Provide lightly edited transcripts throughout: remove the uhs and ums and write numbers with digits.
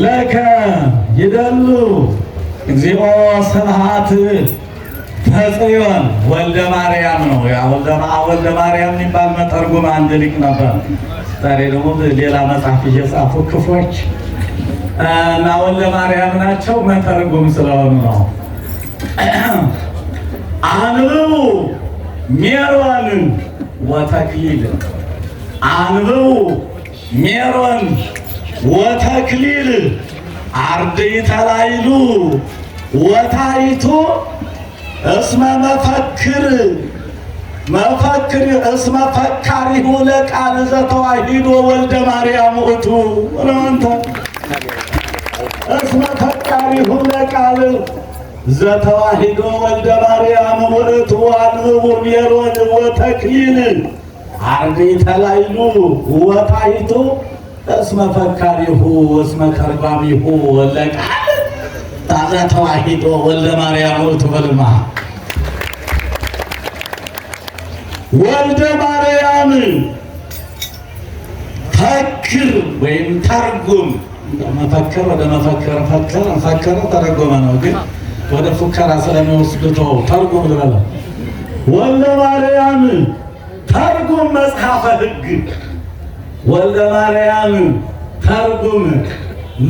ለከ ይደሉ እግዚኦ ስብሐት ተጽዮን ወልደ ማርያም ነው። ያ ወልደ ማርያም የሚባል መተርጉም አንድ ሊቅ ነበር። ዛሬ ደግሞ ሌላ መጽሐፍ እየጻፉ ክፎች እና ወልደ ማርያም ናቸው መተርጉም ስለሆኑ ነው። አንብቡ ሜሮን ወተክሊል፣ አንብቡ ሜሮን ወተክሊል አርድእተ ላዕሉ ወታሕቱ እስመ መፈክር መፈክር እስመ ፈካሪሁ ለቃል ዘተዋሂዶ ወልደ ማርያም ውእቱ። አንተ እስመ ፈካሪሁ ለቃል ዘተዋሂዶ ወልደ ማርያም ውእቱ። አንብቡ ሜሮን ወተክሊል አርድእተ ላዕሉ ወታሕቱ እስመ ፈካሪሁ እስመ ተርጓሚሁ ለቃል ዘተዋሂዶ ወልደ ማርያም ውእቱ። በልማ ወልደ ማርያም ፈክር ወይም ተርጉም። መፈክር ወደ መፈክር ፈከረ ፈከረ ተረጎመ ነው፣ ግን ወደ ፉከራ ስለሚወስዱት ተርጉም ልበለው። ወልደ ማርያም ተርጉም መጽሐፈ ሕግ፣ ወልደ ማርያም ተርጉም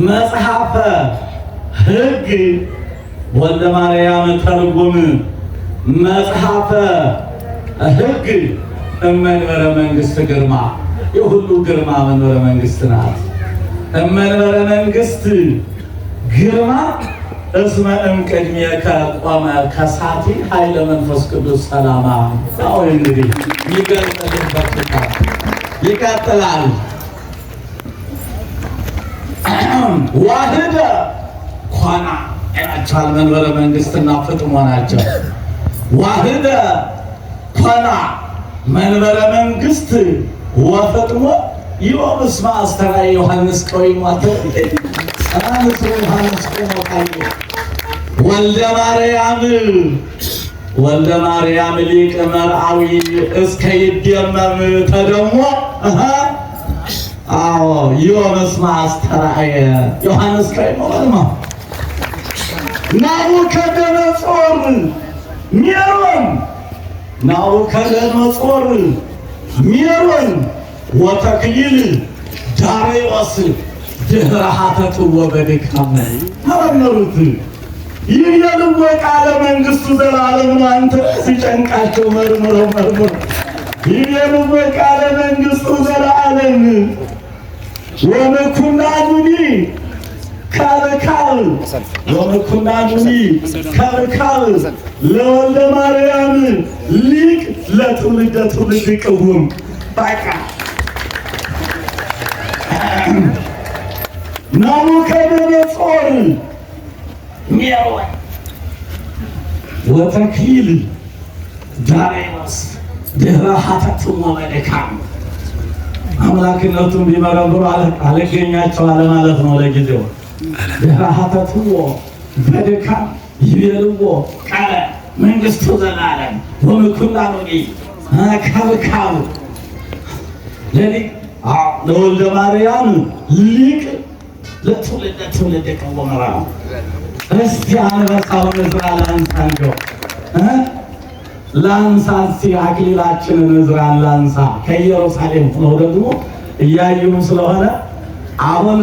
መጽሐፈ ሕግ፣ ወልደ ማርያም ተርጉም መጽሐፈ ሕግ እመንበረ መንግስት ግርማ። የሁሉ ግርማ መንበረ መንግስት ናት። እመንበረ መንግስት ግርማ እስመ እምቅድሜከ ቆመ ከሳቲ ኃይለ መንፈስ ቅዱስ ሰላማ። አዎ እንግዲህ ይገልጽልን ይቀጥላል። ዋህደ ኮና ይላቸዋል። መንበረ መንግስትና ፍጥሞ ናቸው። ዋህደ ኮና መንበረ መንግስት ወፍጥሞ ዮም እስመ አስተርአየ ዮሐንስ ቀዊሞ ዮሐንስ ቆሞ ታየ። ወልደ ማርያም፣ ወልደ ማርያም ሊቅ መርዓዊ እስከ ይደመም ተደሞ። አዎ ዮም እስመ አስተርአየ ዮሐንስ ቀዊሞ በልማ። ናቡከደነጾር ሜሮን፣ ናቡከደነጾር ሜሮን ወተክሊል ዳርዮስ ድኅረ ሀተትዎ በድካም መረመሩት። ይቤልዎ ቃለ መንግስቱ ዘላለም ነው። አንተ ሲጨንቃቸው መርምረው መርምረው ይቤልዎ ቃለ መንግስቱ ዘላለም ወምኩናኑኒ ካልካል፣ ወምኩናኑኒ ካልካል ለወልደ ማርያም ሊቅ ለትውልደ ትውልድ ቅውም። በቃ ናቡከደነጾር ሜሮን ወተክሊል ዳርዮስ ድኅረ ሀተትዎ በድካም አምላክነቱን ቢመረምሩ አልገኛቸው አለ ማለት ነው። ለጊዜው ድኅረ ሀተትዎ በድካም ይቤልዎ ቃለ መንግስቱ ዘላለም ወምኩናኑኒ ካብካብ ለሊቅ ለወልደ ማርያም ሊቅ ለትውልደ ትውልድ ቀወመራ። እስቲ አንበሳውን እዝራ ላንሳ፣ እንደው ላንሳ፣ እስቲ አክሊላችንን እዝራን ላንሳ። ከኢየሩሳሌም ሆነው ደግሞ እያዩም ስለሆነ አሁን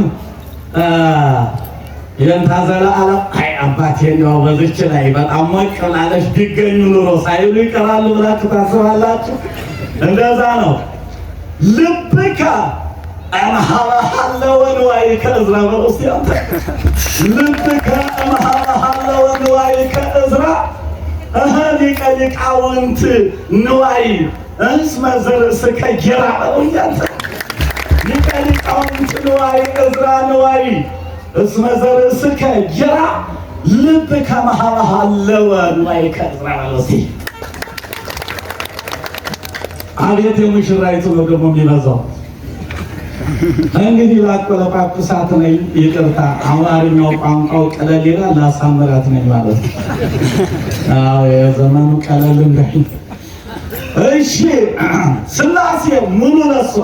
የንታ ዘለዓለም አይ አባቴ እንደው በዚች ላይ በጣም ሞቅ ብላለች ቢገኙ ኑሮ ሳይሉ ይቀራሉ ብላችሁ ታስባላችሁ? እንደዛ ነው። ልብከ እምኀበ ሀለወ ንዋይከ እዝራ በሉ እስቲ አንተ። ልብከ እምኀበ ሀለወ ንዋይከ እዝራ እህ ሊቀ ሊቃውንት ንዋይ እስመ ዘርእስከ ጌራ በሉ አንተ። ሊቀ ሊቃውንት ንዋይ እዝራ ንዋይ እስመ ዘርእስከ ጌራ ልብከ እምኀበ ሀለወ ንዋይከ እዝራ በሉ እስቲ። አቤት የሙሽራይቱ ነው ደግሞ የሚበዛው። እንግዲህ ላቆለጳጵሳት ነኝ፣ ይቅርታ አማርኛው ቋንቋው ቀለል ይላል፣ ላሳምራት ነኝ ማለት ነው። አዎ የዘመኑ ቀለል እንዳይ። እሺ ስላሴ ሙሉ ለሷ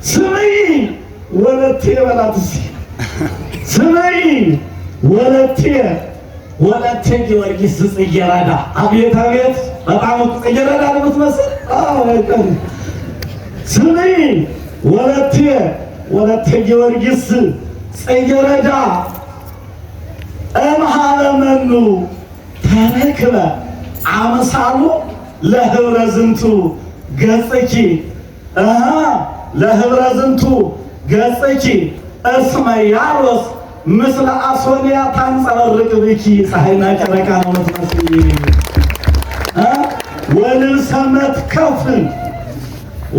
ስምይ ወለቴ በላት እስኪ ስመይ ወለቴ ወለቴ ጊዮርጊስ ጽጌረዳ። አቤት አቤት፣ በጣም ጽጌረዳ ነው የምትመስል። አዎ ስመይ ወለቴ ወለቴ ጊዮርጊስ ጽጌረዳ እምኀበ መኑ ተረክበ አምሳሉ ለህብረ ዝንቱ ገጽኪ ለህብረ ዝንቱ ገጽኪ እስመ ያሮስ ምስለ አሶንያ ታንጸበርቅ ብኪ። ፀሐይና ጨረቃ ነው የምትመስል። ወልብሰ መትከፍ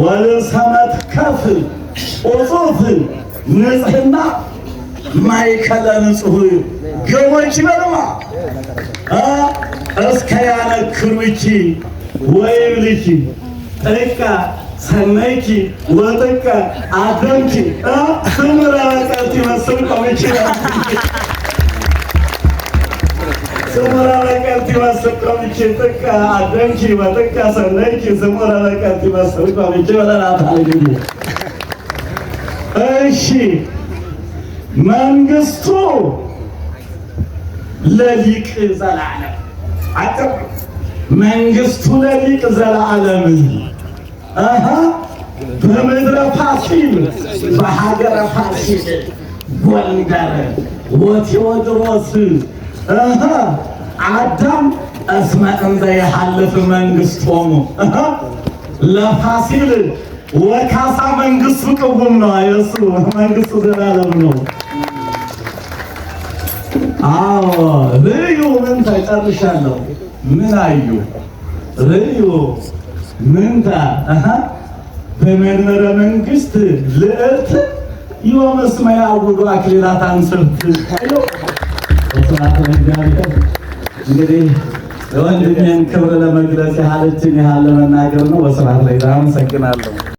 ወልብሰ መትከፍ ቁጹፍ ንጽሕና ማእከለ ንጹሕ ገቦች በልማ እስከ ያነክሩኪ ወይብልኪ ጥቀ ሰነይኪ ወጥቀ አደምኪ ስምረ በቀልቲ ይመስል ቆምኪ ስምረ በቀልቲ ይመስል ቆምኪ ጥቀ አደምኪ ወጥቀ ሰነይኪ ስምረ በቀልቲ ይመስል ቆምኪ ብለናታል። እንግዲህ እሺ መንግስቱ ለሊቅ ዘላለም አጥር መንግስቱ ለሊቅ ዘላለም በምድረ ፋሲል በሀገረ ፋሲል ጎንደር ወቴዎድሮስ አዳም እስመ እንዘ የሐልፍ መንግስቶሙ ለፋሲል ወካሳ መንግስቱ ቅውም ነው። የእሱ መንግስቱ ዘላለም ነው። አዎ ርእዩ ምንተ ጨርሻለሁ። ምን አዩ? ርእዩ ምንተ በመንበረ መንግስት ልዕልት ዮም እስመ ያውዱ አክሊላት አንስርት። ወስብሐት ለእግዚአብሔር። እንግዲህ የወንድሜን ክብር ለመግለጽ ያህል ለመናገር ነው። ወስብሐት ለእግዚአብሔር። አመሰግናለሁ።